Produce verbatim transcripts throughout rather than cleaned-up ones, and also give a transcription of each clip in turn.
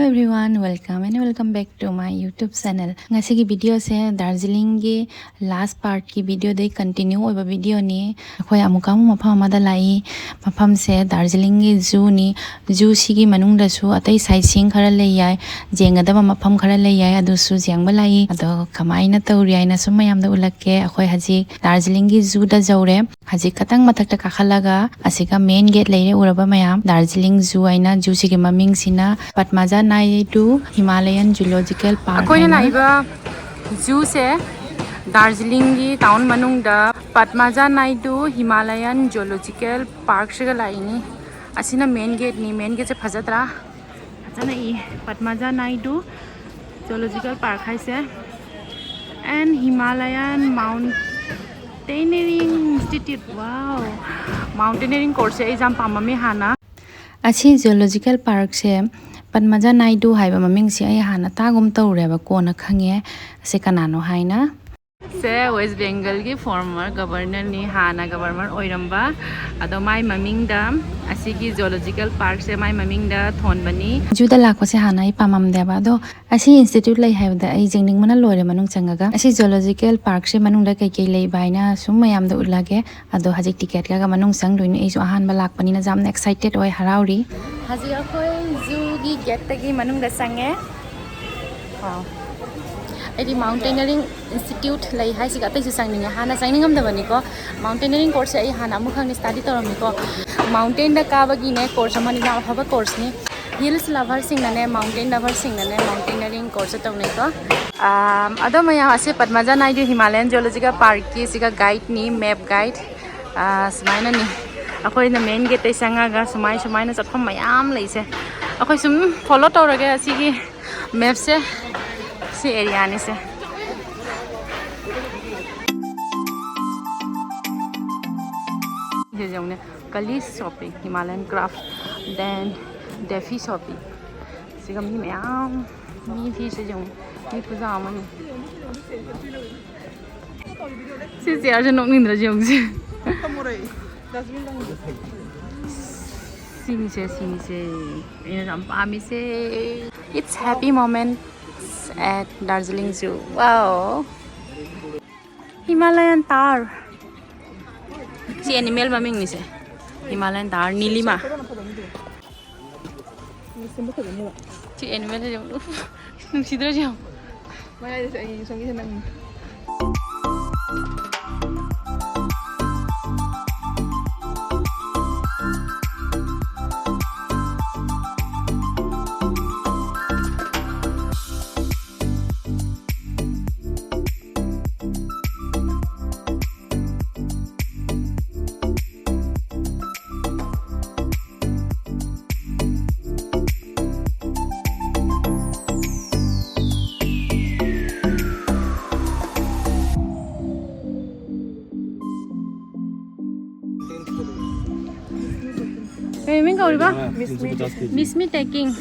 Hello everyone, welcome and welcome back to my YouTube channel. ꯉꯁꯤꯒꯤ videoꯁꯦ ꯗꯥꯔꯖꯤꯂꯤꯡꯒꯤ last partꯀꯤ videoꯗꯩ continue ꯑꯣꯏꯕ videoꯅꯤ꯫ ꯑꯩꯈꯣꯏ ꯑꯃꯨꯛꯀ ꯑꯃꯨꯛ ꯃꯐꯝ ꯑꯃꯗ ꯂꯥꯛꯏ꯫ ꯃꯐꯝꯁꯦ ꯗꯥꯔꯖꯤꯂꯤꯡꯒꯤ zooꯅꯤ꯫ Zooꯁꯤꯒꯤ ꯃꯅꯨꯡꯗꯁꯨ ꯑꯇꯩ sightseeing ꯈꯔ ꯂꯩ ꯌꯥꯏ, ꯌꯦꯡꯒꯗꯕ ꯃꯐꯝ ꯈꯔ ꯂꯩ ꯌꯥꯏ, ꯑꯗꯨꯁꯨ ꯌꯦꯡꯕ ꯂꯥꯛꯏ꯫ ꯑꯗꯣ ꯀꯃꯥꯏꯅ ꯇꯧꯔꯤ ꯍꯥꯏꯅ ꯁꯨꯝ ꯃꯌꯥꯝꯗ ꯎꯠꯂꯛꯀꯦ꯫ ꯑꯩꯈꯣꯏ ꯍꯧꯖꯤꯛ ꯗꯥꯔꯖꯤꯂꯤꯡꯒꯤ zooꯗ ꯌꯧꯔꯦ꯫ ꯍꯧꯖꯤꯛ ꯈꯇꯪ ꯃꯊꯛꯇ ꯀꯥꯈꯠꯂꯒ ꯑꯁꯤꯒ main gate ꯂꯩꯔꯦ, ꯎꯔꯕ ꯃꯌꯥꯝ? ꯗꯥꯔꯖꯤꯂꯤꯡ zoo ꯍꯥꯏꯅ꯫ Zooꯁꯤꯒꯤ ꯃꯃꯤꯡꯁꯤꯅ ꯄꯗꯃꯥꯖꯥ ꯅꯥꯏꯗꯨ ꯍꯤꯃꯥꯂꯌꯟ ꯖꯨꯂꯣꯖꯤꯀꯦꯜ ꯄꯥꯔꯛ ꯑꯩꯈꯣꯏꯅ ꯍꯥꯏꯅ꯫ ꯂꯥꯛꯏꯕ zooꯁꯦ ꯗꯥꯔꯖꯤꯂꯤꯡꯒꯤ town ꯃꯅꯨꯡꯗ ꯄꯗꯃꯥꯖꯥ ꯅꯥꯏꯗꯨ ꯍꯤꯃꯥꯂꯌꯟ ꯖꯨꯂꯣꯖꯤꯀꯦꯜ ꯄꯥꯔꯛꯁꯤꯒ ꯂꯥꯛꯏꯅꯤ꯫ ꯑꯁꯤꯅ main gateꯅꯤ꯫ Main gateꯁꯦ ꯐꯖꯗ꯭ꯔꯥ? ꯐꯖꯅ ꯏ, ꯄꯗꯃꯥꯖꯥ ꯅꯥꯏꯗꯨ ꯖꯨꯂꯣꯖꯤꯀꯦꯜ ꯄꯥꯔꯛ ꯍꯥꯏꯁꯦ꯫ And Himalayan Mountaineering Institute, wow! Mountaineering courseꯁꯦ ꯑꯩꯁꯦ ꯌꯥꯝ ꯄꯥꯝꯃꯝꯃꯦ ꯍꯥꯟꯅ꯫ ꯑꯁꯤ ꯖꯨꯂꯣꯖꯤꯀꯦꯜ ꯄꯥꯔꯛꯁꯦ ꯄꯗꯃꯥꯖꯥ ꯅꯥꯏꯗꯨ ꯍꯥꯏꯕ ꯃꯃꯤꯡꯁꯦ ꯑꯩ ꯍꯥꯟꯅ ꯇꯥꯒꯨꯝ ꯇꯧꯔꯦꯕ, ꯀꯣꯟꯅ ꯈꯪꯉꯦ ꯑꯁꯤ ꯀꯅꯥꯅꯣ ꯍꯥꯏꯅ꯫ ꯁꯦ West Bengalꯒꯤ former governorꯅꯤ, ꯍꯥꯟꯅ governor ꯑꯣꯏꯔꯝꯕ꯫ ꯑꯗꯣ ꯃꯥꯏ ꯃꯃꯤꯡꯗ, ꯑꯁꯤꯒꯤ ꯖꯨꯂꯣꯖꯤꯀꯦꯜ ꯄꯥꯔꯛꯁꯦ ꯃꯥꯏ ꯃꯃꯤꯡꯗ ꯊꯣꯟꯕꯅꯤ꯫ Zooꯗ ꯂꯥꯛꯄꯁꯦ ꯍꯥꯟꯅ ꯑꯩ ꯄꯥꯝꯃꯝꯗꯦꯕ, ꯑꯗꯣ ꯑꯁꯤ institute ꯂꯩ ꯍꯥꯏꯕꯗ ꯑꯩ ꯌꯦꯡꯅꯤꯡꯕꯅ ꯂꯣꯏꯔꯦ ꯃꯅꯨꯡ ꯆꯪꯉꯒ꯫ ꯑꯁꯤ ꯖꯨꯂꯣꯖꯤꯀꯦꯜ ꯄꯥꯔꯛꯁꯦ ꯃꯅꯨꯡꯗ ꯀꯩꯀꯩ ꯂꯩꯕ ꯍꯥꯏꯅ ꯁꯨꯝ ꯃꯌꯥꯝꯗ ꯎꯠꯂꯒꯦ꯫ ꯑꯗꯣ ꯍꯧꯖꯤꯛ ticket ꯀꯛꯑꯒ ꯃꯅꯨꯡ ꯆꯪꯗꯣꯏꯅꯤ꯫ ꯑꯩꯁꯨ ꯑꯍꯥꯟꯕ ꯂꯥꯛꯄꯅꯤꯅ ꯌꯥꯝꯅ excited ꯑꯣꯏ, ꯍꯔꯥꯎꯔꯤ꯫ ꯍꯧꯖꯤꯛ ꯑꯩꯈꯣꯏ zooꯒꯤ gateꯇꯒꯤ ꯃꯅꯨꯡꯗ ꯆꯪꯉꯦ꯫ Wow꯫ ꯑꯩꯗꯤ Mountaineering Institute ꯂꯩ ꯍꯥꯏꯁꯤꯒ ꯑꯇꯩꯁꯨ ꯆꯪꯅꯤꯡꯉꯦ꯫ ꯍꯥꯟꯅ ꯆꯪꯅꯤꯡꯉꯝꯗꯕꯅꯤꯀꯣ꯫ Mountaineering courseꯁꯦ ꯑꯩ ꯍꯥꯟꯅ ꯑꯃꯨꯛꯈꯛꯅꯤ study ꯇꯧꯔꯝꯃꯤꯀꯣ꯫ Mountainꯗ ꯀꯥꯕꯒꯤꯅꯦ course ꯑꯃꯅꯤ, ꯌꯥꯝ ꯑꯐꯕ courseꯅꯤ꯫ Hills loverꯁꯤꯡꯅꯅꯦ, mountain loverꯁꯤꯡꯅꯅꯦ, mountaineering course ꯇꯧꯅꯩꯀꯣ꯫ ꯑꯥꯝ, ꯑꯗꯣ ꯃꯌꯥꯝ, ꯑꯁꯤ ꯄꯗꯃꯥꯖꯥ ꯅꯥꯏꯗꯨ ꯍꯤꯃꯥꯂꯌꯟ ꯖꯨꯂꯣꯖꯤꯀꯦꯜ ꯄꯥꯔꯛꯀꯤ ꯁꯤꯒ guideꯅꯤ, map guide꯫ ꯑꯥ, ꯁꯨꯃꯥꯏꯅꯅꯤ꯫ ꯑꯩꯈꯣꯏꯅ main gateꯇꯩ ꯆꯪꯉꯒ ꯁꯨꯃꯥꯏ ꯁꯨꯃꯥꯏꯅ ꯆꯠꯐꯝ ꯃꯌꯥꯝ ꯂꯩꯁꯦ꯫ ꯑꯩꯈꯣꯏ ꯁꯨꯝ follow ꯇꯧꯔꯒꯦ ꯑꯁꯤꯒꯤ mapꯁꯦ꯫ ꯁꯤ areaꯅꯤꯁꯦ꯫ ꯁꯤꯁꯦ ꯌꯦꯡꯉꯨꯅꯦ, Kali's shopping, Himalayan craft, then Daffy shopping꯫ ꯁꯤꯒ ꯃꯤ ꯃꯌꯥꯝ, ꯃꯤ ꯐꯤꯁꯦ ꯌꯦꯡꯉꯨ, ꯃꯤ ꯈꯨꯌꯥꯝ ꯑꯃꯅꯤ꯫ ꯁꯤ chairꯁꯦ ꯅꯣꯛꯅꯤꯡꯗ꯭ꯔꯥ ꯌꯦꯡꯉꯨꯁꯦ꯫ ꯁꯤꯅꯤꯁꯦ, ꯁꯤꯅꯤꯁꯦ ꯑꯩꯅ ꯌꯥꯝ ꯄꯥꯝꯃꯤꯁꯦ꯫ It's happy moments at Darjeeling Zoo. Wow. Himalayan Tar. ꯁꯤ animal ꯃꯃꯤꯡꯅꯤꯁꯦ꯫ Himalayan Tar, ꯅꯤꯂꯤꯃꯥ꯫ ꯁꯤ animal ꯁꯦ ꯌꯦꯡꯉꯨ꯫ ꯎꯐ, ꯅꯨꯡꯁꯤꯗ꯭ꯔꯣ ꯁꯤ ꯌꯥꯝ? ꯃꯌꯥꯏꯗꯁꯨ ꯑꯩ ꯁꯣꯝꯒꯤꯁꯦ ꯅꯪ꯫ ꯀꯩ ꯃꯤꯡ ꯀꯧꯔꯤꯕ? Miss Me. Miss Me Trekking.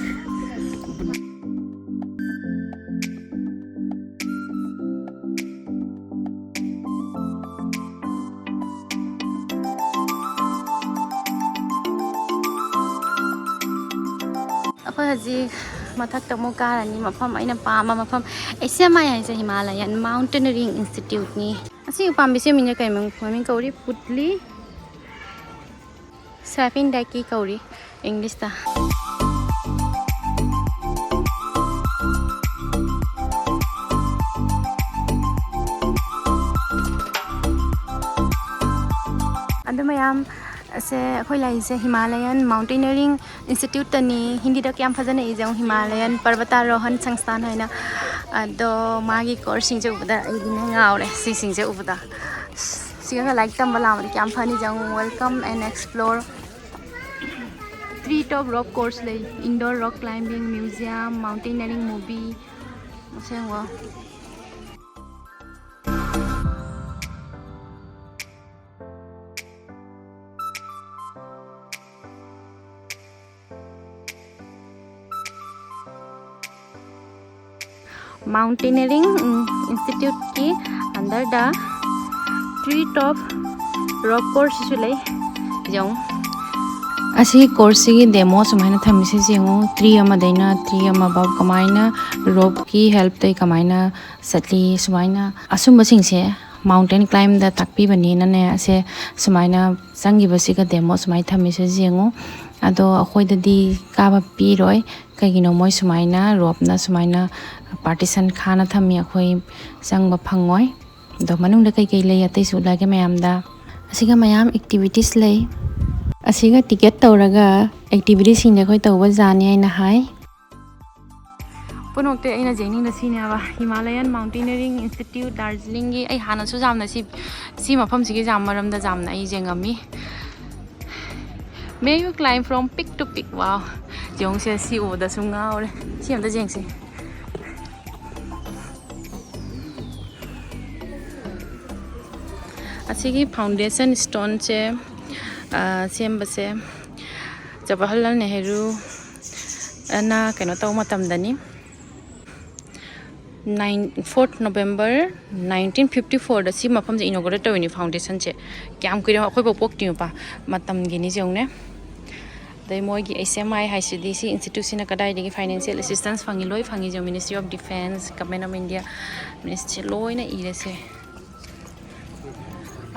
ꯑꯩꯈꯣꯏ ꯍꯧꯖꯤꯛ ꯃꯊꯛꯇ ꯑꯃꯨꯛ ꯀꯥꯔꯅꯤ꯫ ꯃꯐꯝ ꯑꯩꯅ ꯄꯥꯝꯕ ꯃꯐꯝ, H M I ꯍꯥꯏꯁꯦ Himalayan Mountaineering Instituteꯅꯤ꯫ ꯑꯁꯤ ꯎꯄꯥꯝꯕꯤꯁꯦ ꯃꯤꯡꯁꯦ ꯀꯩ ꯃꯃꯤꯡ, ꯃꯃꯤꯡ ꯀꯧꯔꯤ? ꯄꯨꯠꯂꯤ ꯁ꯭ꯋꯦꯄꯤꯡ ꯗꯦꯀꯤ ꯀꯧꯔꯤ ꯏꯪꯂꯤꯁꯇ꯫ ꯑꯗꯨ ꯃꯌꯥꯝ ꯑꯁꯦ ꯑꯩꯈꯣꯏ ꯂꯩꯔꯤꯁꯦ Himalayan Mountaineering Instituteꯇꯅꯤ꯫ ꯍꯤꯟꯗꯤꯗ ꯀꯌꯥꯝ ꯐꯖꯅ ꯏꯖꯧ, Himalayan Parvatarohan Sansthan ꯍꯥꯏꯅ꯫ ꯑꯗꯣ ꯃꯥꯒꯤ courseꯁꯤꯡꯁꯦ ꯎꯕꯗ ꯑꯩꯗꯤꯅꯦ ꯉꯥꯎꯔꯦ, ꯁꯤꯁꯤꯡꯁꯦ ꯎꯕꯗ꯫ ꯁꯤꯒ ꯂꯥꯏꯔꯤꯛ ꯇꯝꯕ ꯂꯥꯛꯄꯗꯤ ꯀꯌꯥꯝ ꯐꯅꯤ ꯌꯦꯡꯉꯨ꯫ Welcome and explore. Tree top rock course ꯂꯩ, indoor rock climbing, museum, mountaineering movie꯫ ꯑꯁꯦꯡꯕ꯫ Mountaineering, ꯎꯝ, Instituteꯀꯤ underꯗ tree top rock courseꯁꯤꯁꯨ ꯂꯩ꯫ ꯌꯦꯡꯉꯨ, ꯑꯁꯤꯒꯤ ꯀꯣꯔꯁꯁꯤꯒꯤ ꯗꯦꯃꯣ ꯁꯨꯃꯥꯏꯅ ꯊꯝꯃꯤꯁꯦ ꯌꯦꯡꯉꯨ꯫ ꯇ꯭ꯔꯤ ꯑꯃꯗꯩꯅ ꯇ꯭ꯔꯤ ꯑꯃꯐꯥꯎ ꯀꯃꯥꯏꯅ ꯔꯣꯞꯀꯤ ꯍꯦꯜꯞꯇꯩ ꯀꯃꯥꯏꯅ ꯆꯠꯂꯤ, ꯁꯨꯃꯥꯏꯅ ꯑꯁꯨꯝꯕꯁꯤꯡꯁꯦ ꯃꯥꯎꯟꯇꯦꯟ ꯀ꯭ꯂꯥꯏꯝꯗ ꯇꯥꯛꯄꯤꯕꯅꯤꯅꯅꯦ, ꯑꯁꯦ ꯁꯨꯃꯥꯏꯅ ꯆꯪꯈꯤꯕꯁꯤꯒ ꯗꯦꯃꯣ ꯁꯨꯃꯥꯏꯅ ꯊꯝꯃꯤꯁꯦ ꯌꯦꯡꯉꯨ꯫ ꯑꯗꯣ ꯑꯩꯈꯣꯏꯗꯗꯤ ꯀꯥꯕ ꯄꯤꯔꯣꯏ, ꯀꯩꯒꯤꯅꯣ ꯃꯣꯏ ꯁꯨꯃꯥꯏꯅ ꯔꯣꯞꯅ ꯁꯨꯃꯥꯏꯅ ꯄꯥꯔꯇꯤꯁꯟ ꯈꯥꯅ ꯊꯝꯃꯤ, ꯑꯩꯈꯣꯏ ꯆꯪꯕ ꯐꯪꯉꯣꯏ꯫ ꯑꯗꯣ ꯃꯅꯨꯡꯗ ꯀꯩꯀꯩ ꯂꯩ ꯑꯇꯩꯁꯨ ꯎꯠꯂꯛꯑꯒꯦ ꯃꯌꯥꯝꯗ꯫ ꯑꯁꯤꯒ ꯃꯌꯥꯝ ꯑꯦꯛꯇꯤꯚꯤꯇꯤꯁ ꯂꯩ꯫ ꯑꯁꯤꯒ ꯇꯤꯀꯦꯠ ꯇꯧꯔꯒ ꯑꯦꯛꯇꯤꯚꯤꯇꯤꯁꯤꯡꯗꯤ ꯑꯩꯈꯣꯏ ꯇꯧꯕ ꯌꯥꯅꯤ ꯍꯥꯏꯅ ꯍꯥꯏ꯫ ꯄꯨꯝꯅꯃꯛꯇꯤ ꯑꯩꯅ ꯌꯦꯡꯅꯤꯡꯕ ꯁꯤꯅꯦꯕ, ꯍꯤꯃꯥꯂꯌꯟ ꯃꯥꯎꯟꯇꯦꯅꯔꯤꯡ ꯏꯟꯁꯇꯤꯇ꯭ꯌꯨꯠ ꯗꯥꯔꯖꯤꯂꯤꯡꯒꯤ꯫ ꯑꯩ ꯍꯥꯟꯅꯁꯨ ꯌꯥꯝꯅ ꯁꯤ, ꯁꯤ ꯃꯐꯝꯁꯤꯒꯤ ꯌꯥꯝ ꯃꯔꯝꯗ ꯌꯥꯝꯅ ꯑꯩ ꯌꯦꯡꯉꯝꯃꯤ꯫ May you climb from peak to peak? Wow! ꯌꯦꯡꯉꯨꯁꯦ, ꯁꯤ ꯎꯕꯗꯁꯨ ꯉꯥꯎꯔꯦ꯫ ꯁꯤ ꯑꯝꯇ ꯌꯦꯡꯁꯤ꯫ ꯑꯁꯤꯒꯤ ꯐꯥꯎꯟꯗꯦꯁꯟ ꯁ꯭ꯇꯣꯟꯁꯦ, ꯑ, ꯁꯦꯝꯕꯁꯦ ꯖꯋꯥꯍꯔꯂꯥꯜ ꯅꯦꯍꯔꯨ ꯑꯅ ꯀꯩꯅꯣ ꯇꯧꯕ ꯃꯇꯝꯗꯅꯤ꯫ Nine, fourth November nineteen fifty fourꯗ ꯁꯤ ꯃꯐꯝꯁꯦ ꯏꯅꯣꯒ꯭ꯔꯦꯠ ꯇꯧꯔꯤꯅꯤ, ꯐꯥꯎꯟꯗꯦꯁꯟꯁꯦ꯫ ꯀꯌꯥꯝ ꯀꯨꯏꯔꯦ, ꯑꯩꯈꯣꯏꯐꯥꯎ ꯄꯣꯛꯇ꯭ꯔꯤꯉꯩ ꯃꯇꯝꯒꯤꯅꯤ ꯌꯦꯡꯉꯨꯅꯦ꯫ ꯑꯗꯩ ꯃꯣꯏꯒꯤ H M I ꯍꯥꯏꯁꯤꯗꯤ, ꯁꯤ ꯏꯟꯁꯇꯤꯇ꯭ꯌꯨꯠꯁꯤꯅ ꯀꯗꯥꯏꯗꯒꯤ ꯐꯥꯏꯅꯥꯟꯁꯤꯌꯦꯜ ꯑꯦꯁꯤꯁꯇꯦꯟꯁ ꯐꯪꯉꯤ? ꯂꯣꯏ ꯐꯪꯉꯤ ꯌꯦꯡꯉꯨ, Ministry of Defence, Government of India, ministry ꯂꯣꯏꯅ ꯏꯔꯦꯁꯦ꯫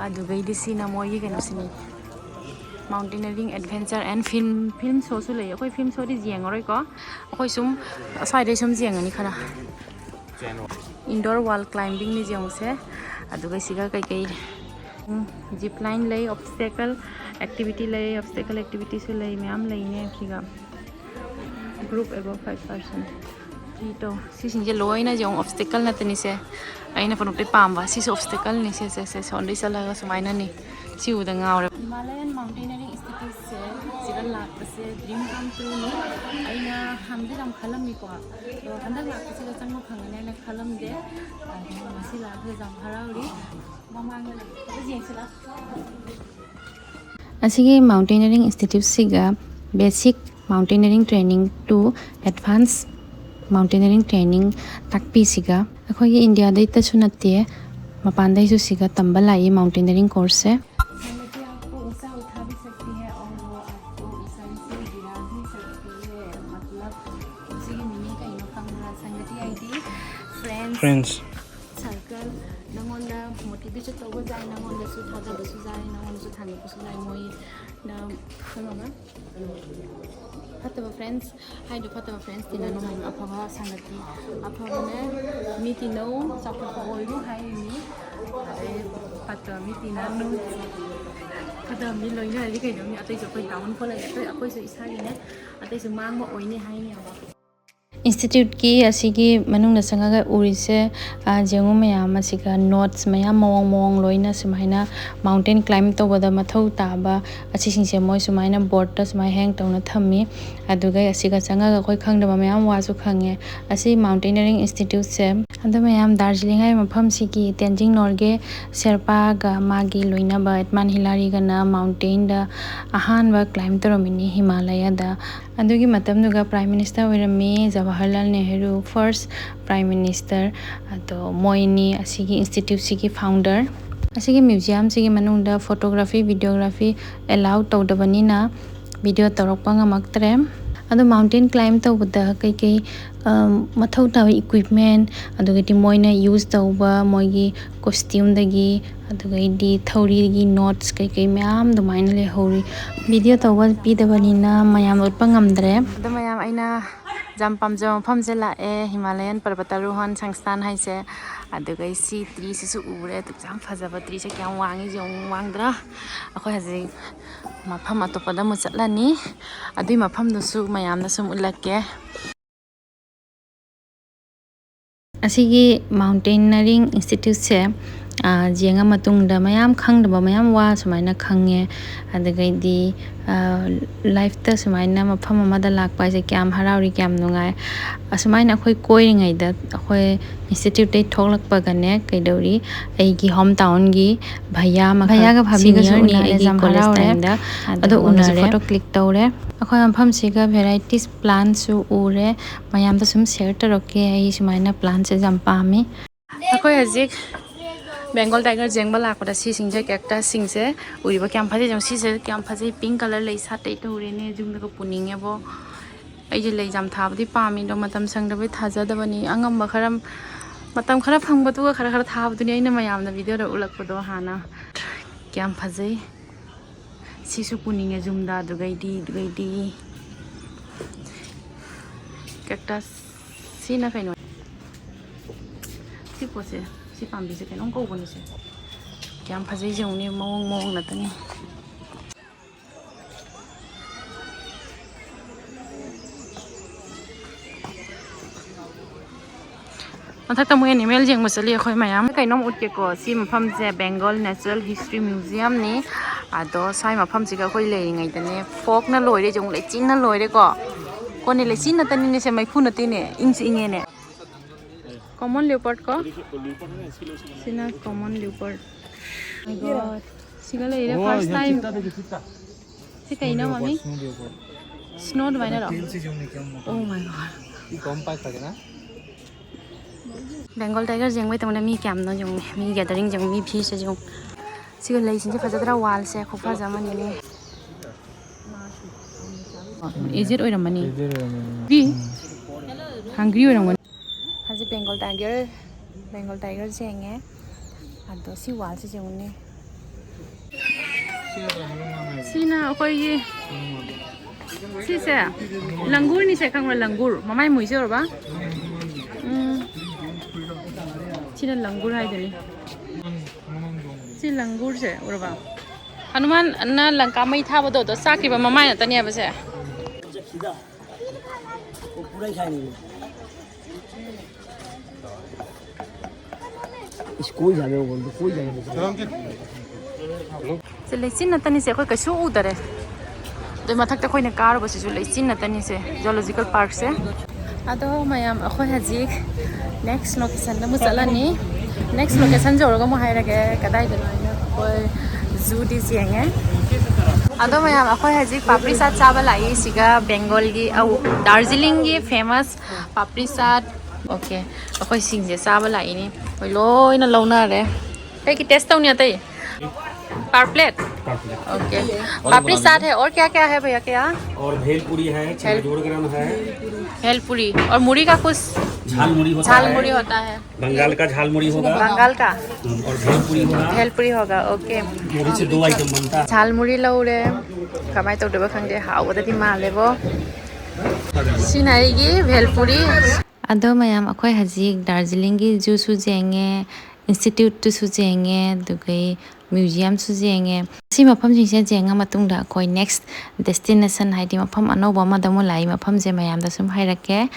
ꯑꯗꯨꯒꯩꯗꯤ ꯁꯤꯅ ꯃꯣꯏꯒꯤ ꯀꯩꯅꯣꯁꯤꯅꯤ, mountaineering adventure and film, film ꯁꯣꯁꯨ ꯂꯩ꯫ ꯑꯩꯈꯣꯏ ꯐꯤꯜꯝ ꯁꯣꯗꯤ ꯌꯦꯡꯉꯔꯣꯏꯀꯣ, ꯑꯩꯈꯣꯏ ꯁꯨꯝ ꯑꯁ꯭ꯋꯥꯏꯗꯩ ꯁꯨꯝ ꯌꯦꯡꯉꯅꯤ ꯈꯔ꯫ ꯏꯟꯗꯣꯔ ꯋꯥꯜ ꯀ꯭ꯂꯥꯏꯝꯕꯤꯡꯅꯤ ꯌꯦꯡꯉꯨꯁꯦ꯫ ꯑꯗꯨꯒ ꯁꯤꯒ ꯀꯩꯀꯩ, ꯎꯝ, ꯖꯤꯞ ꯂꯥꯏꯟ ꯂꯩ, ꯑꯣꯕꯁꯇꯦꯀꯜ ꯑꯦꯛꯇꯤꯚꯤꯇꯤ ꯂꯩ, ꯑꯣꯕꯁꯇꯦꯀꯜ ꯑꯦꯛꯇꯤꯚꯤꯇꯤꯁꯨ ꯂꯩ, ꯃꯌꯥꯝ ꯂꯩꯅꯦ ꯁꯤꯒ꯫ Group above five person. ꯇꯧ꯫ ꯁꯤꯁꯤꯡꯁꯦ ꯂꯣꯏꯅ ꯌꯦꯡꯉꯨ, ꯑꯣꯕꯁꯇꯦꯀꯜ ꯉꯥꯛꯇꯅꯤ ꯁꯦ꯫ ꯑꯩꯅ ꯄꯨꯅꯨꯞꯇꯤ ꯄꯥꯝꯕ꯫ ꯁꯤꯁꯨ ꯑꯣꯕꯁꯇꯦꯀꯜꯅꯤ ꯁꯦ, ꯁꯦ, ꯁꯦ꯫ ꯁꯣꯝꯗꯩ ꯆꯠꯂꯒ ꯁꯨꯃꯥꯏꯅꯅꯤ꯫ ꯁꯤ ꯎꯕꯗ ꯉꯥꯎꯔꯦ꯫ ꯍꯤꯃꯥꯂꯌꯟ ꯃꯥꯎꯟꯇꯦꯅꯔꯤꯡ ꯏꯟꯁꯇꯤꯇ꯭ꯌꯨꯠꯁꯦ ꯁꯤꯗ ꯂꯥꯛꯄꯁꯦ ꯗ꯭ꯔꯤꯝ ꯀꯝ ꯇ꯭ꯔꯨꯅꯤ꯫ ꯑꯩꯅ ꯍꯥꯟꯅꯗꯤ ꯌꯥꯝ ꯈꯜꯂꯝꯃꯤꯀꯣ꯫ ꯑꯗꯣ ꯍꯟꯗꯛ ꯂꯥꯛꯄꯁꯤꯗ ꯆꯪꯕ ꯐꯪꯒꯅꯤ ꯍꯥꯏꯅ ꯈꯜꯂꯝꯗꯦ꯫ ꯑꯗꯣ ꯉꯁꯤ ꯂꯥꯛꯄꯁꯤꯗ ꯌꯥꯝ ꯍꯔꯥꯎꯔꯤ꯫ ꯃꯃꯥꯡꯗ ꯂꯩ꯫ ꯑꯗꯨ ꯌꯦꯡꯁꯤ ꯂꯥꯎ꯫ ꯑꯁꯤꯒꯤ mountaineering ꯏꯟꯁꯇꯤꯇ꯭ꯌꯨꯠꯁꯤꯒ basic mountaineering training to advance mountaineering training ꯇꯥꯛꯄꯤꯁꯤꯒ ꯑꯩꯈꯣꯏꯒꯤ ꯏꯟꯗꯤꯌꯥꯗꯩꯇꯁꯨ ꯅꯠꯇꯦ, ꯃꯄꯥꯟꯗꯩꯁꯨ ꯁꯤꯒ ꯇꯝꯕ ꯂꯥꯛꯏ ꯃꯥꯎꯟꯇꯦꯅꯔꯤꯡ ꯀꯣꯔꯁꯁꯦ꯫ ठंड में भी आपको ऊंचा उठा भी सकती है और वो आपको Friends. Circle, ꯅꯉꯣꯟꯗ motivate ꯇꯧꯕꯁꯨ ꯌꯥꯏ, ꯅꯉꯣꯟꯗꯁꯨ ꯊꯥꯖꯕꯁꯨ ꯌꯥꯏ, ꯅꯉꯣꯟꯗꯁꯨ ꯊꯥꯡꯒꯠꯄꯁꯨ ꯌꯥꯏ꯫ ꯃꯣꯏꯅ ꯈꯪꯉꯕ? ꯐꯠꯇꯕ friends ꯍꯥꯏꯗꯣ, ꯐꯠꯇꯕ friends ꯇꯤꯟꯅꯅꯨ ꯍꯥꯏꯅ ꯑꯐꯕ ꯁꯥꯟꯅꯕꯤ, ꯑꯐꯕꯅ ꯃꯤ ꯇꯤꯟꯅꯧ, ꯆꯥꯎꯈꯠꯄ ꯑꯣꯏꯔꯨ ꯍꯥꯏꯔꯤꯅꯤ꯫ ꯑꯗꯩ ꯐꯠꯇꯕ ꯃꯤ ꯇꯤꯟꯅꯅꯨ, ꯐꯠꯇꯕ ꯃꯤ ꯂꯣꯏꯅꯔꯗꯤ ꯀꯩꯗꯧꯅꯤ? ꯑꯇꯩꯁꯨ ꯑꯩꯈꯣꯏ downfall ꯂꯩ, ꯑꯇꯩ ꯑꯩꯈꯣꯏꯁꯨ ꯏꯁꯥꯒꯤꯅꯦ, ꯑꯇꯩꯁꯨ ꯃꯥꯡꯕ ꯑꯣꯏꯅꯤ ꯍꯥꯏꯅꯦꯕ꯫ Instituteꯀꯤ ꯑꯁꯤꯒꯤ ꯃꯅꯨꯡꯗ ꯆꯪꯉꯒ ꯎꯔꯤꯁꯦ, ꯑ, ꯌꯦꯡꯉꯨ ꯃꯌꯥꯝ, ꯑꯁꯤꯒ notes ꯃꯌꯥꯝ ꯃꯑꯣꯡ ꯃꯑꯣꯡ ꯂꯣꯏꯅ ꯁꯨꯃꯥꯏꯅ mountain climb ꯇꯧꯕꯗ ꯃꯊꯧ ꯇꯥꯕ ꯑꯁꯤꯁꯤꯡꯁꯦ ꯃꯣꯏ ꯁꯨꯃꯥꯏꯅ boardꯇ ꯁꯨꯃꯥꯏꯅ ꯍꯦꯡ ꯇꯧꯅ ꯊꯝꯃꯤ꯫ ꯑꯗꯨꯒ ꯑꯁꯤꯒ ꯆꯪꯉꯒ ꯑꯩꯈꯣꯏ ꯈꯪꯗꯕ ꯃꯌꯥꯝ ꯋꯥꯁꯨ ꯈꯪꯉꯦ꯫ ꯑꯁꯤ Mountaineering Instituteꯁꯦ꯫ ꯑꯗꯨ ꯃꯌꯥꯝ, ꯗꯥꯔꯖꯤꯂꯤꯡ ꯍꯥꯏꯔꯤꯕ ꯃꯐꯝꯁꯤꯒꯤ ꯇꯦꯟꯖꯤꯡ ꯅꯣꯔꯒꯦ ꯁꯦꯔꯄꯥꯒ ꯃꯥꯒꯤ ꯂꯣꯏꯅꯕ ꯑꯦꯗꯃꯟ ꯍꯤꯂꯥꯔꯤꯒꯅ mountainꯗ ꯑꯍꯥꯟꯕ climb ꯇꯧꯔꯝꯃꯤꯅꯤ ꯍꯤꯃꯥꯂꯌꯥꯗ꯫ ꯑꯗꯨꯒꯤ ꯃꯇꯝꯗꯨꯒ Prime Minister ꯑꯣꯏꯔꯝꯃꯤ Jawaharlal Nehru, first Prime Minister꯫ ꯑꯗꯣ ꯃꯣꯏꯅꯤ ꯑꯁꯤꯒꯤ instituteꯁꯤꯒꯤ founder꯫ ꯑꯁꯤꯒꯤ museumꯁꯤꯒꯤ ꯃꯅꯨꯡꯗ photography, videography allow ꯇꯧꯗꯕꯅꯤꯅ video ꯇꯧꯔꯛꯄ ꯉꯝꯃꯛꯇ꯭ꯔꯦ꯫ ꯑꯗꯣ mountain climb ꯇꯧꯕꯗ ꯀꯩꯀꯩ, ꯑꯝ, ꯃꯊꯧ ꯇꯥꯕ equipment, ꯑꯗꯨꯒꯗꯤ ꯃꯣꯏꯅ use ꯇꯧꯕ ꯃꯣꯏꯒꯤ costumeꯗꯒꯤ, ꯑꯗꯨꯒꯩꯗꯤ ꯊꯧꯔꯤꯒꯤ notes ꯀꯩꯀꯩ ꯃꯌꯥꯝ ꯑꯗꯨꯃꯥꯏꯅ ꯂꯩꯍꯧꯔꯤ꯫ Video ꯇꯧꯕ ꯄꯤꯗꯕꯅꯤꯅ ꯃꯌꯥꯝ ꯎꯠꯄ ꯉꯝꯗ꯭ꯔꯦ꯫ ꯑꯗꯣ ꯃꯌꯥꯝ, ꯑꯩꯅ ꯌꯥꯝ ꯄꯥꯝꯖꯕ ꯃꯐꯝꯁꯦ ꯂꯥꯛꯑꯦ, ꯍꯤꯃꯥꯂꯌꯟ ꯄꯔꯕꯇꯥꯔꯣꯍꯟ ꯁꯪꯁꯊꯥꯟ ꯍꯥꯏꯁꯦ꯫ ꯑꯗꯨꯒ ꯁꯤ treeꯁꯤꯁꯨ ꯎꯔꯦ, ꯑꯗꯨ ꯌꯥꯝ ꯐꯖꯕ treeꯁꯦ ꯀꯌꯥꯝ ꯋꯥꯡꯉꯤ ꯌꯦꯡꯉꯨ, ꯋꯥꯡꯗ꯭ꯔꯥ? ꯑꯩꯈꯣꯏ ꯍꯧꯖꯤꯛ ꯃꯐꯝ ꯑꯇꯣꯞꯄꯗ ꯑꯃꯨꯛ ꯆꯠꯂꯅꯤ꯫ ꯑꯗꯨꯏ ꯃꯐꯝꯗꯨꯁꯨ ꯃꯌꯥꯝꯗ ꯁꯨꯝ ꯎꯠꯂꯛꯀꯦ꯫ ꯑꯁꯤꯒꯤ Mountaineering Instituteꯁꯦ, ꯑ, ꯌꯦꯡꯉ ꯃꯇꯨꯡꯗ ꯃꯌꯥꯝ ꯈꯪꯗꯕ ꯃꯌꯥꯝ ꯋꯥ ꯁꯨꯃꯥꯏꯅ ꯈꯪꯉꯦ꯫ ꯑꯗꯨꯒꯩꯗꯤ, ꯑ, lifeꯇ ꯁꯨꯃꯥꯏꯅ ꯃꯐꯝ ꯑꯃꯗ ꯂꯥꯛꯄ ꯍꯥꯏꯁꯦ ꯀꯌꯥꯝ ꯍꯔꯥꯎꯔꯤ, ꯀꯌꯥꯝ ꯅꯨꯡꯉꯥꯏ꯫ ꯑꯁꯨꯃꯥꯏꯅ ꯑꯩꯈꯣꯏ ꯀꯣꯏꯔꯤꯉꯩꯗ, ꯑꯩꯈꯣꯏ instituteꯇꯩ ꯊꯣꯛꯂꯛꯄꯒꯅꯦ, ꯀꯩꯗꯧꯔꯤ, ꯑꯩꯒꯤ home townꯒꯤ ꯚꯩꯌꯥ ꯑꯃꯈꯛ, ꯚꯩꯌꯥꯒ ꯚꯥꯕꯤꯒꯁꯨ seniorꯅꯤ ꯎꯅꯔꯦ, ꯑꯩꯒꯤ ꯌꯥꯝ college ꯍꯔꯥꯎꯔꯦ꯫ Timeꯗ꯫ ꯑꯗꯣ ꯑꯗꯨ ꯃꯉꯣꯟꯗꯁꯨ ꯎꯅꯔꯦ꯫ Photo click ꯇꯧꯔꯦ꯫ ꯑꯩꯈꯣꯏ ꯃꯐꯝꯁꯤꯒ varieties plantꯁꯨ ꯎꯔꯦ꯫ ꯃꯌꯥꯝꯗ ꯁꯨꯝ share ꯇꯧꯔꯛꯀꯦ, ꯑꯩ ꯁꯨꯃꯥꯏꯅ plantꯁꯦ ꯌꯥꯝ ꯄꯥꯝꯃꯤ꯫ ꯑꯩꯈꯣꯏ ꯍꯧꯖꯤꯛ Bengal tiger ꯌꯦꯡꯕ ꯂꯥꯛꯄꯗ ꯁꯤꯁꯤꯡꯁꯦ, cactusꯁꯤꯡꯁꯦ ꯎꯔꯤꯕ ꯀꯌꯥꯝ ꯐꯖꯩ ꯌꯦꯡꯉꯨ꯫ ꯁꯤꯁꯦ ꯀꯌꯥꯝ ꯐꯖꯩ, pink colour ꯂꯩ ꯁꯥꯠꯇꯩ ꯇꯧꯔꯦꯅꯦ, ꯌꯨꯝꯗꯒ ꯄꯨꯅꯤꯡꯉꯦꯕꯣ꯫ ꯑꯩꯁꯦ ꯂꯩ ꯌꯥꯝ ꯊꯥꯕꯗꯤ ꯄꯥꯝꯃꯤ, ꯑꯗꯣ ꯃꯇꯝ ꯁꯪꯗꯕꯩ ꯊꯥꯖꯗꯕꯅꯤ꯫ ꯑꯉꯝꯕ ꯈꯔ ꯃꯇꯝ ꯈꯔ ꯐꯪꯕꯗꯨꯒ ꯈꯔ ꯈꯔ ꯊꯥꯕꯗꯨꯅꯤ ꯑꯩꯅ ꯃꯌꯥꯝꯗ ꯚꯤꯗꯤꯑꯣꯗ ꯎꯠꯂꯛꯄꯗꯣ ꯍꯥꯟꯅ꯫ ꯀꯌꯥꯝ ꯐꯖꯩ꯫ ꯁꯤꯁꯨ ꯄꯨꯅꯤꯡꯉꯦ ꯌꯨꯝꯗ꯫ ꯑꯗꯨꯒꯩꯗꯤ, ꯑꯗꯨꯒꯩꯗꯤ꯫ Cactus꯫ ꯁꯤꯅ ꯀꯩꯅꯣ? ꯁꯤ ꯄꯣꯠꯁꯦ, ꯁꯤ ꯄꯥꯝꯕꯤꯁꯦ ꯀꯩꯅꯣꯝ ꯀꯧꯕꯅꯤꯁꯦ꯫ ꯀꯌꯥꯝ ꯐꯖꯩ ꯌꯦꯡꯉꯨꯅꯦ, ꯃꯑꯣꯡ ꯃꯑꯣꯡ ꯉꯥꯛꯇꯅꯤ꯫ ꯃꯊꯛꯇ ꯃꯣꯏ animal ꯌꯦꯡꯕ ꯆꯠꯂꯤ ꯑꯩꯈꯣꯏ ꯃꯌꯥꯝ꯫ ꯀꯩꯅꯣꯝ ꯎꯠꯀꯦꯀꯣ꯫ ꯁꯤ ꯃꯐꯝꯁꯦ Bengal Natural History Museumꯅꯤ꯫ ꯑꯗꯣ ꯁ꯭ꯋꯥꯏ ꯃꯐꯝꯁꯤꯒ ꯑꯩꯈꯣꯏ ꯂꯩꯔꯤꯉꯩꯗꯅꯦ, folkꯅ ꯂꯣꯏꯔꯦ, ꯌꯦꯡꯉꯨ, ꯂꯩꯆꯤꯟꯅ ꯂꯣꯏꯔꯦꯀꯣ꯫ ꯀꯣꯟꯅꯦ, ꯂꯩꯆꯤꯟ ꯅꯠꯇꯅꯤꯅꯦ ꯁꯦ, ꯃꯩꯐꯨ ꯅꯠꯇꯦꯅꯦ, ꯏꯪꯁꯨ ꯏꯪꯉꯦꯅꯦ꯫ Common leopard ꯀꯣ꯫ ꯁꯤꯅ common leopard꯫ My God꯫ ꯁꯤꯒ ꯂꯩꯔꯦ, first time꯫ ꯁꯤ ꯀꯩꯅꯣ, ꯃꯃꯤꯡ? Snow ꯑꯗꯨꯃꯥꯏꯅꯔꯣ? Oh my God꯫ Bengal tiger ꯌꯦꯡꯕꯩ ꯇꯧꯅ ꯃꯤ ꯀꯌꯥꯝꯅꯣ ꯌꯦꯡꯉꯨꯅꯦ, ꯃꯤ gathering ꯌꯦꯡꯉꯨ, ꯃꯤ ꯐꯤꯁꯦ ꯌꯦꯡꯉꯨ꯫ ꯁꯤꯒ ꯂꯩꯁꯤꯡꯁꯦ ꯐꯖꯗ꯭ꯔꯥ? Wallꯁꯦ ꯈꯨꯐꯖ ꯑꯃꯅꯤꯅꯦ꯫ Aged ꯑꯣꯏꯔꯝꯃꯅꯤ꯫ Hungry? Hungry ꯑꯣꯏꯔꯝꯒꯅꯤ꯫ ꯍꯧꯖꯤꯛ Bengal tiger, Bengal tiger ꯌꯦꯡꯉꯦ꯫ ꯑꯗꯣ ꯁꯤ wallꯁꯤ ꯌꯦꯡꯉꯨꯅꯦ꯫ ꯁꯤꯅ ꯑꯩꯈꯣꯏꯒꯤ, ꯁꯤꯁꯦ ꯂꯪꯒꯨꯔꯅꯤꯁꯦ, ꯈꯪꯕ꯭ꯔꯥ? ꯂꯪꯒꯨꯔ, ꯃꯃꯥꯏ ꯃꯨꯏꯁꯦ ꯎꯔꯕ? ꯎꯝ꯫ ꯁꯤꯅ ꯂꯪꯒꯨꯔ ꯍꯥꯏꯗꯨꯅꯤ꯫ ꯁꯤ ꯂꯪꯒꯨꯔꯁꯦ ꯎꯔꯕ? ꯍꯅꯨꯃꯥꯟꯅ ꯂꯪꯀꯥ ꯃꯩ ꯊꯥꯕꯗꯣ, ꯑꯗꯣ ꯆꯥꯛꯈꯤꯕ ꯃꯃꯥꯏ ꯉꯥꯛꯇꯅꯦꯕꯁꯦ꯫ वो पूरा ही खाएंगे। इसको ही जाने, वो बोल दो, कोई जाने। ꯁꯤ ꯂꯩꯆꯤꯟ ꯅꯠꯇꯅꯤꯁꯦ, ꯑꯩꯈꯣꯏ ꯀꯩꯁꯨ ꯎꯗꯔꯦ꯫ ꯑꯗꯨ ꯃꯊꯛꯇ ꯑꯩꯈꯣꯏꯅ ꯀꯥꯔꯨꯕꯁꯤꯁꯨ ꯂꯩꯆꯤꯟ ꯅꯠꯇꯅꯤꯁꯦ, zoological parkꯁꯦ꯫ ꯑꯗꯣ ꯃꯌꯥꯝ, ꯑꯩꯈꯣꯏ ꯍꯧꯖꯤꯛ next locationꯗ ꯑꯃꯨꯛ ꯆꯠꯂꯅꯤ꯫ Next location ꯌꯧꯔꯒ ꯑꯃꯨꯛ ꯍꯥꯏꯔꯒꯦ ꯀꯗꯥꯏꯗꯅꯣ ꯍꯥꯏꯅ꯫ ꯑꯩꯈꯣꯏ zooꯗꯤ ꯌꯦꯡꯉꯦ꯫ ꯑꯗꯣ ꯃꯌꯥꯝ, ꯑꯩꯈꯣꯏ ꯍꯧꯖꯤꯛ papri chaat ꯆꯥꯕ ꯂꯥꯛꯏ ꯁꯤꯒ Bengalꯒꯤ, ꯑꯧ, ꯗꯥꯔꯖꯤꯂꯤꯡꯒꯤ famous papri chaat꯫ Okay, ꯑꯩꯈꯣꯏ ꯁꯤꯡꯁꯦ ꯆꯥꯕ ꯂꯥꯛꯏꯅꯤ꯫ ꯑꯩꯈꯣꯏ ꯂꯣꯏꯅ ꯂꯧꯅꯔꯦ꯫ ꯀꯩꯒꯤ taste ꯇꯧꯅꯤ ꯑꯇꯩ? Per plate? Per plate। Okay। और papri बनाना chaat है। है, और क्या क्या है भैया, क्या? और भेल पूरी है, भेल। छह जोड़ गरम है। भेल पूरी। और मुड़ी का कुछ? झालमुरी होता है। झालमुरी होता है। बंगाल का झालमुरी होगा। बंगाल का। हम्म, और भेलपुरी होगा। भेलपुरी होगा, ओके। ये से दो आइटम बनता है। झालमुरी ꯂꯧꯔꯦ꯫ ꯀꯃꯥꯏꯅ ꯇꯧꯗꯣꯏꯕ ꯈꯪꯗꯦ, ꯍꯥꯎꯒꯗꯗꯤ ꯃꯥꯜꯂꯦꯕꯣ꯫ ꯁꯤꯅ ꯑꯩꯒꯤ ꯚꯦꯜꯄꯨꯔꯤ꯫ ꯑꯗꯣ ꯃꯌꯥꯝ, ꯑꯩꯈꯣꯏ ꯍꯧꯖꯤꯛ ꯗꯥꯔꯖꯤꯂꯤꯡꯒꯤ ꯖꯨꯁꯨ ꯌꯦꯡꯉꯦ, ꯏꯟꯁꯇꯤꯇ꯭ꯌꯨꯠꯇꯨꯁꯨ ꯌꯦꯡꯉꯦ, ꯑꯗꯨꯒ ꯃ꯭ꯌꯨꯖꯤꯌꯝꯁꯨ ꯌꯦꯡꯉꯦ꯫ ꯁꯤ ꯃꯐꯝꯁꯤꯡꯁꯦ ꯌꯦꯡꯉ ꯃꯇꯨꯡꯗ ꯑꯩꯈꯣꯏ ꯅꯦꯛꯁ ꯗꯦꯁꯇꯤꯅꯦꯁꯟ, ꯍꯥꯏꯗꯤ ꯃꯐꯝ ꯑꯅꯧꯕ ꯑꯃꯗ ꯑꯃꯨꯛ ꯂꯥꯛꯏ꯫ ꯃꯐꯝꯁꯦ ꯃꯌꯥꯝꯗ ꯁꯨꯝ ꯍꯥꯏꯔꯛꯀꯦ꯫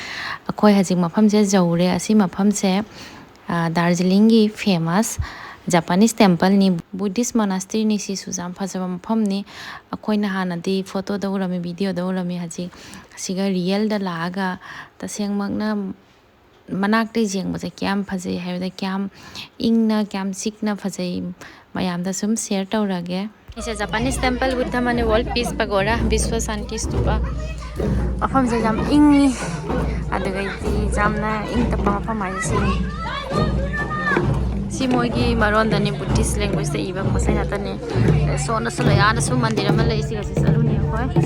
ꯑꯩꯈꯣꯏ ꯍꯧꯖꯤꯛ ꯃꯐꯝꯁꯦ ꯌꯧꯔꯦ꯫ ꯑꯁꯤ ꯃꯐꯝꯁꯦ, ꯑ, ꯗꯥꯔꯖꯤꯂꯤꯡꯒꯤ ꯐꯦꯃꯁ ꯖꯄꯥꯅꯤꯁ ꯇꯦꯝꯄꯜꯅꯤ, ꯕꯨꯙꯤꯁ ꯃꯣꯅꯥꯁꯇ꯭ꯔꯤꯅꯤ꯫ ꯁꯤꯁꯨ ꯌꯥꯝ ꯐꯖꯕ ꯃꯐꯝꯅꯤ꯫ ꯑꯩꯈꯣꯏꯅ ꯍꯥꯟꯅꯗꯤ ꯐꯣꯇꯣꯗ ꯎꯔꯝꯃꯤ, ꯚꯤꯗꯤꯑꯣꯗ ꯎꯔꯝꯃꯤ꯫ ꯍꯧꯖꯤꯛ ꯑꯁꯤꯒ ꯔꯤꯌꯦꯜꯗ ꯂꯥꯛꯑꯒ ꯇꯁꯦꯡꯃꯛꯅ ꯃꯅꯥꯛꯇ ꯌꯦꯡꯕꯁꯦ ꯀꯌꯥꯝ ꯐꯖꯩ ꯍꯥꯏꯕꯗ, ꯀꯌꯥꯝ ꯏꯪꯅ, ꯀꯌꯥꯝ ꯆꯤꯛꯅ ꯐꯖꯩ, ꯃꯌꯥꯝꯗ ꯁꯨꯝ ꯁꯤꯌꯔ ꯇꯧꯔꯒꯦ꯫ ꯁꯤꯁꯦ Japanese temple, Buddha ꯃꯅꯤ, World Peace Pagoda, Vishwa Shanti Stupa. ꯃꯐꯝꯁꯦ ꯌꯥꯝ ꯏꯪꯉꯤ, ꯑꯗꯨꯒꯩꯗꯤ ꯌꯥꯝꯅ ꯏꯪ ꯇꯞꯄ ꯃꯐꯝ ꯍꯥꯏꯁꯦ ꯁꯤꯅꯤ꯫ ꯁꯤ ꯃꯣꯏꯒꯤ ꯃꯔꯣꯟꯗꯅꯤ, ꯕꯨꯙꯤꯁ ꯂꯦꯡꯒ꯭ꯋꯦꯖꯇ ꯏꯕ ꯄꯣꯠ ꯆꯩ ꯉꯥꯛꯇꯅꯤ꯫ ꯁꯣꯝꯗꯁꯨ ꯂꯩ, ꯑꯥꯗꯁꯨ ꯃꯟꯗꯤꯔ ꯑꯃ ꯂꯩ, ꯁꯤꯒꯁꯨ ꯆꯠꯂꯨꯅꯤ ꯑꯩꯈꯣꯏ꯫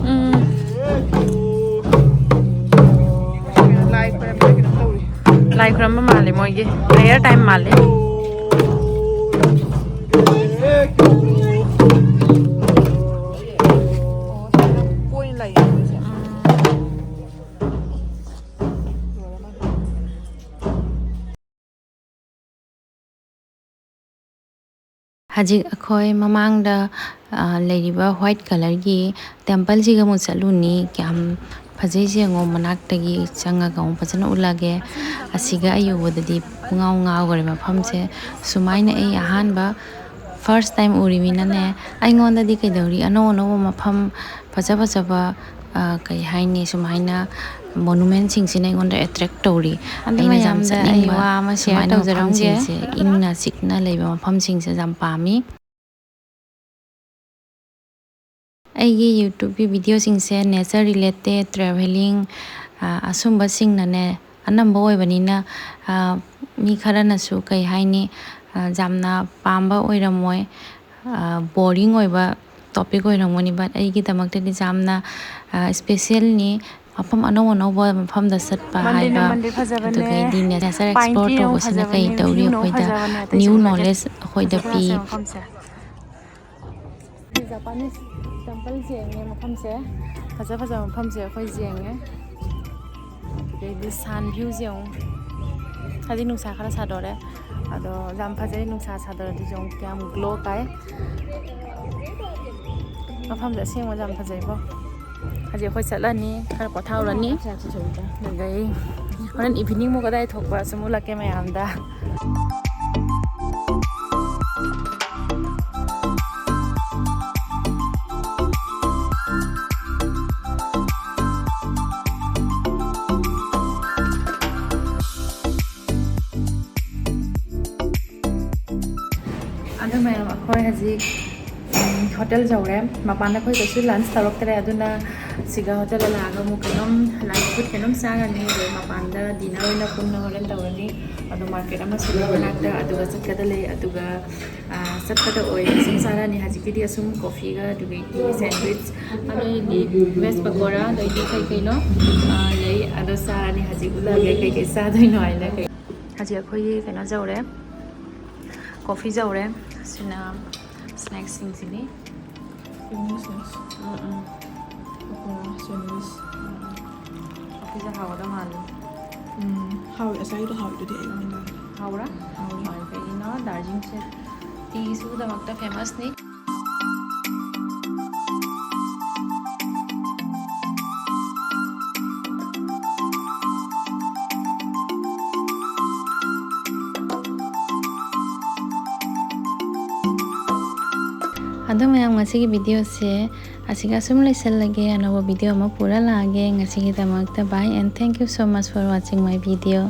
ꯎꯝ꯫ ꯂꯥꯏ ꯈꯨꯔꯝꯕ ꯃꯥꯜꯂꯦ, ꯃꯣꯏꯒꯤ ꯄ꯭ꯔꯦꯌꯔ ꯇꯥꯏꯝ ꯃꯥꯜꯂꯦ꯫ ꯍꯧꯖꯤꯛ ꯑꯩꯈꯣꯏ ꯃꯃꯥꯡꯗ, ꯑ, ꯂꯩꯔꯤꯕ ꯋꯥꯏꯠ ꯀꯂꯔꯒꯤ ꯇꯦꯝꯄꯜꯁꯤꯒ ꯑꯃꯨꯛ ꯆꯠꯂꯨꯅꯤ꯫ ꯀꯌꯥꯝ ꯐꯖꯩꯁꯦ ꯌꯦꯡꯉꯣ, ꯃꯅꯥꯛꯇꯒꯤ ꯆꯪꯉꯒ ꯑꯃꯨꯛ ꯐꯖꯅ ꯎꯠꯂꯒꯦ꯫ ꯑꯁꯤꯒ ꯑꯩ ꯎꯕꯗꯗꯤ ꯄꯨꯡꯉꯥꯎ ꯉꯥꯎꯈ꯭ꯔꯦ ꯃꯐꯝꯁꯦ꯫ ꯁꯨꯃꯥꯏꯅ ꯑꯩ ꯑꯍꯥꯟꯕ, ꯐꯥꯔꯁ ꯇꯥꯏꯝ ꯎꯔꯤꯃꯤꯅꯅꯦ, ꯑꯩꯉꯣꯟꯗꯗꯤ ꯀꯩꯗꯧꯔꯤ, ꯑꯅꯧ ꯑꯅꯧꯕ ꯃꯐꯝ ꯐꯖ ꯐꯖꯕ, ꯑ, ꯀꯩ ꯍꯥꯏꯅꯤ, ꯁꯨꯃꯥꯏꯅ ꯃꯣꯅꯨꯃꯦꯟꯁꯤꯡꯁꯤꯅ ꯑꯩꯉꯣꯟꯗ ꯑꯦꯇ꯭ꯔꯦꯛ ꯇꯧꯔꯤ꯫ ꯑꯗꯨ ꯑꯩꯅ ꯌꯥꯝ ꯃꯌꯥꯝꯗ ꯑꯩ ꯆꯠꯅꯤꯡꯕ ꯋꯥ ꯑꯃ ꯁꯤꯌꯔ ꯁꯨꯃꯥꯏꯅ ꯇꯧꯖꯔꯝꯒꯦ꯫ ꯃꯐꯝꯁꯤꯡꯁꯦ, ꯏꯪꯅ ꯆꯤꯛꯅ ꯂꯩꯕ ꯃꯐꯝꯁꯤꯡꯁꯦ ꯌꯥꯝ ꯄꯥꯝꯃꯤ꯫ ꯑꯩꯒꯤ YouTubeꯀꯤ ꯚꯤꯗꯤꯑꯣꯁꯤꯡꯁꯦ ꯅꯦꯆꯔ ꯔꯤꯂꯦꯇꯦꯠ, ꯇ꯭ꯔꯦꯚꯦꯂꯤꯡ, ꯑ, ꯑꯁꯨꯝꯕꯁꯤꯡꯅꯅꯦ ꯑꯅꯝꯕ ꯑꯣꯏꯕꯅꯤꯅ, ꯑ, ꯃꯤ ꯈꯔꯅꯁꯨ, ꯀꯩ ꯍꯥꯏꯅꯤ, ꯑ, ꯌꯥꯝꯅ ꯄꯥꯝꯕ ꯑꯣꯏꯔꯝꯃꯣꯏ, ꯑ, ꯕꯣꯔꯤꯡ ꯑꯣꯏꯕ ꯇꯣꯄꯤꯛ ꯑꯣꯏꯔꯝꯒꯅꯤ, but ꯑꯩꯒꯤꯗꯃꯛꯇꯗꯤ ꯌꯥꯝꯅ, ꯑ, ꯏꯁꯄꯦꯁꯦꯜꯅꯤ꯫ ꯃꯐꯝ ꯑꯅꯧ ꯑꯅꯧꯕ ꯃꯐꯝꯗ ꯆꯠꯄ ꯃꯟꯗꯤꯔꯅ ꯍꯥꯏꯕ, ꯃꯟꯗꯤꯔ ꯐꯖꯕꯅꯦ, ꯑꯗꯨꯒ ꯑꯩꯗꯤ ꯅꯦꯆꯔ ꯄꯥꯏꯟ ꯑꯦꯛꯁꯄ꯭ꯂꯣꯔ ꯇ꯭ꯔꯤꯅ ꯑꯃꯨꯛ ꯇꯧꯕꯁꯤꯅ ꯀꯩ ꯐꯖꯕꯅꯦ, ꯇꯧꯔꯤ? ꯚ꯭ꯌꯨꯅ ꯑꯃꯨꯛ ꯑꯩꯈꯣꯏꯗ ꯐꯖꯕꯅꯦ, new ꯑꯇꯩꯁꯨ ꯂꯣꯏ ꯆꯠ-, knowledge ꯑꯩꯈꯣꯏꯗ ꯐꯖ ꯄꯤ꯫ ꯐꯖꯕ ꯃꯐꯝꯁꯦ꯫ ꯖꯄꯥꯅꯤꯁ ꯇꯦꯝꯄꯜ ꯌꯦꯡꯉꯦ ꯃꯐꯝꯁꯦ꯫ ꯐꯖ ꯐꯖꯕ ꯃꯐꯝꯁꯦ ꯑꯩꯈꯣꯏ ꯌꯦꯡꯉꯦ꯫ ꯑꯗꯩꯗꯤ ꯁꯟ ꯚ꯭ꯌꯨꯁꯦ ꯌꯦꯡꯉꯨ꯫ ꯍꯧꯖꯤꯛ ꯅꯨꯡꯁꯥ ꯈꯔ ꯁꯥꯗꯣꯔꯦ꯫ ꯑꯗꯣ ꯌꯥꯝ ꯐꯖꯩ, ꯅꯨꯡꯁꯥ ꯁꯥꯗꯣꯔꯗꯤ ꯌꯦꯡꯉꯨ ꯀꯌꯥꯝ ꯒ꯭ꯂꯣ ꯀꯥꯏ꯫ ꯃꯐꯝꯁꯦ ꯑꯁꯦꯡꯕ ꯌꯥꯝ ꯐꯖꯩꯀꯣ꯫ ꯍꯧꯖꯤꯛ ꯑꯩꯈꯣꯏ ꯆꯠꯂꯅꯤ, ꯈꯔ ꯄꯣꯊꯥꯍꯧꯔꯅꯤ꯫ ꯑꯗꯨꯗꯩ ꯍꯣꯔꯦꯟ ꯏꯚꯤꯅꯤꯡꯃꯨꯛ ꯀꯗꯥꯏ ꯊꯣꯛꯄ ꯁꯨꯝ ꯎꯠꯂꯛꯀꯦ ꯃꯌꯥꯝꯗ꯫ ꯑꯗꯨ ꯃꯌꯥꯝ, ꯑꯩꯈꯣꯏ ꯍꯧꯖꯤꯛ, ꯎꯝ, ꯍꯣꯇꯦꯜ ꯌꯧꯔꯦ꯫ ꯃꯄꯥꯟꯗ ꯑꯩꯈꯣꯏ ꯀꯩꯁꯨ ꯂꯟꯁ ꯇꯧꯔꯛꯇ꯭ꯔꯦ, ꯑꯗꯨꯅ ꯁꯤꯒ ꯍꯣꯇꯦꯜꯗ ꯂꯥꯛꯑꯒ ꯑꯃꯨꯛ ꯀꯩꯅꯣꯝ ꯂꯟꯁ ꯐꯨꯗ ꯀꯩꯅꯣꯝ ꯆꯥꯔꯅꯤ꯫ ꯑꯗꯩ ꯃꯄꯥꯟꯗ ꯗꯤꯅꯔ ꯑꯣꯏꯅ ꯄꯨꯟꯅ ꯍꯣꯔꯦꯟ ꯇꯧꯔꯅꯤ꯫ ꯑꯗꯨ ꯃꯥꯔꯀꯦꯠ ꯑꯃꯁꯨ ꯂꯩ ꯃꯅꯥꯛꯇ, ꯑꯗꯨꯒ ꯆꯠꯀꯗ ꯂꯩ꯫ ꯑꯗꯨꯒ, ꯑ, ꯆꯠꯄꯗ ꯑꯣꯏꯅ ꯁꯨꯝ ꯆꯥꯔꯅꯤ꯫ ꯍꯧꯖꯤꯛꯀꯤꯗꯤ ꯑꯁꯨꯝ ꯀꯣꯐꯤꯒ, ꯑꯗꯨꯗꯒꯤ ꯁꯦꯟꯗ꯭ꯋꯤꯆ, ꯑꯗꯩꯗꯤ ꯚꯦꯖ ꯄꯀꯣꯔꯥ, ꯑꯗꯩꯗꯤ ꯀꯩ ꯀꯩꯅꯣ, ꯑ, ꯂꯩ꯫ ꯑꯗꯣ ꯆꯥꯔꯅꯤ꯫ ꯍꯧꯖꯤꯛ ꯎꯠꯂꯛꯑꯒꯦ ꯀꯩ ꯀꯩ ꯆꯥꯗꯣꯏꯅꯣ ꯍꯥꯏꯅ꯫ ꯀꯩ, ꯍꯧꯖꯤꯛ ꯑꯩꯈꯣꯏꯒꯤ ꯀꯩꯅꯣ ꯌꯧꯔꯦ, ꯀꯣꯐꯤ ꯌꯧꯔꯦ꯫ ꯁꯤꯅ ꯁ꯭ꯅꯦꯛꯁꯤꯡꯁꯤꯅꯤ꯫ ꯎꯝ, ꯎꯝ꯫ ꯄꯀꯣꯔꯥ, ꯁꯦꯟꯗ꯭ꯋꯤꯆ꯫ ꯎꯝ, ꯎꯝ꯫ ꯀꯣꯐꯤꯁꯦ ꯍꯥꯎꯒꯗꯕ ꯃꯥꯜꯂꯤ꯫ ꯎꯝ, ꯍꯥꯎꯋꯤ꯫ ꯉꯁꯥꯏꯒꯤꯗꯣ ꯍꯥꯎꯋꯤꯗꯨꯗꯤ ꯑꯩ ꯃꯃꯤꯡ ꯍꯥꯎꯔꯥ? ꯍꯥꯎꯋꯤ꯫ ꯍꯣꯏ, ꯀꯩꯒꯤꯅꯣ? ꯗꯥꯔꯖꯤꯂꯤꯡꯁꯦ ꯇꯤꯁꯨꯒꯤꯗꯃꯛꯇ ꯐꯦꯃꯁꯅꯤ꯫ ꯑꯗꯣ ꯃꯌꯥꯝ, ꯉꯁꯤꯒꯤ videoꯁꯦ ꯑꯁꯤꯒ ꯑꯁꯨꯝ ꯂꯣꯏꯁꯤꯜꯂꯒꯦ꯫ ꯑꯅꯧꯕ video ꯑꯃ ꯄꯨꯔ ꯂꯥꯛꯑꯒꯦ꯫ ꯉꯁꯤꯒꯤꯗꯃꯛꯇ bye and thank you so much for watching my video꯫